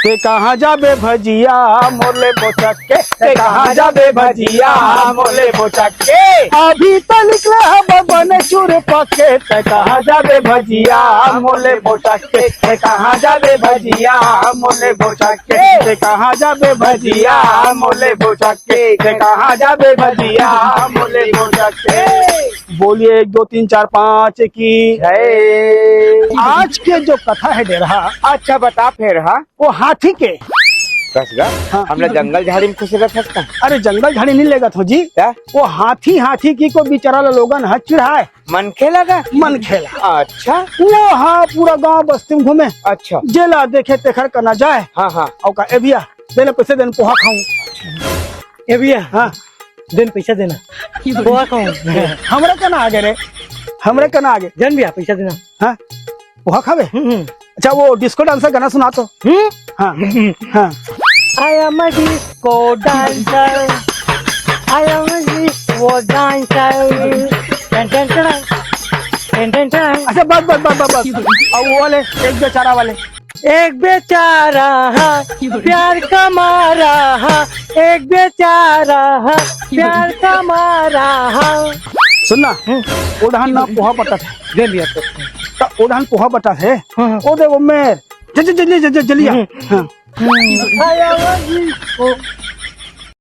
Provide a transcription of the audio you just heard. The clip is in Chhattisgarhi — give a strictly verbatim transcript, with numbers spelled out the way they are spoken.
ते कहाँ जाबे भजिया मोले बोचक के, ते कहाँ जाबे भजिया मोले बोचक के। अभी तो निकले हब बने चूर पके, ते कहाँ जाबे भजिया मोले बोचक के, ते कहाँ जाबे भजिया मोले बोचक के, ते कहाँ जाबे भजिया मोले बोचक के, ते कहाँ जाबे भजिया मोले बोचक के। बोलिए एक दो तीन चार पाँच की। जय। आज के जो कथा है डेरहा, अच्छा बता फेर हा। वो हाथी के। कस गा? हाँ। हमला जंगल झाड़ी में खुश रखत का? अरे जंगल झाड़ी नहीं लेगत हो जी। क्या? वो हाथी, हाथी की को बिचारा ला लोगन ह चिढ़ाए। मनखे लगा? मनखे ला। अच्छा। वो हाँ पूरा गांव बस्ती में घूमे। अच्छा। जेला देखे तेखर कना जाए। हाँ, हाँ। और का, "ए भैया, देना पैसे देना पोहा खाऊं।" ए भैया, हाँ। देना पैसा देना। पोहा खाऊं। हमरे कना आगे रे, हमरे कना आगे। जन भैया, पैसा देना। हाँ, पोहा खावे? हम्म, हम्म। अच्छा, वो डिस्को डांसर गाना सुना तो। हम्म? हाँ, हाँ। I am a disco dancer. I am a disco dancer. टन टन टन। टन टन टन। अच्छा, बस, बस, बस, बस, बस। अब वो वाले, एक बेचारा वाले। एक बेचारा हा, प्यार का मारा हा, एक बेचारा हा, प्यार का मारा हा। सुन ना, हम्म। ओ डहन ना पोहा बटत हे। दे लिया तो। त ओ डहन पोहा बटत हे। हाँ, हाँ। ओ दे वो मेर। ज-, ज-, ज-, ज-, ज-, जलिया। हम्म। हाँ। आया वो जी। ओ,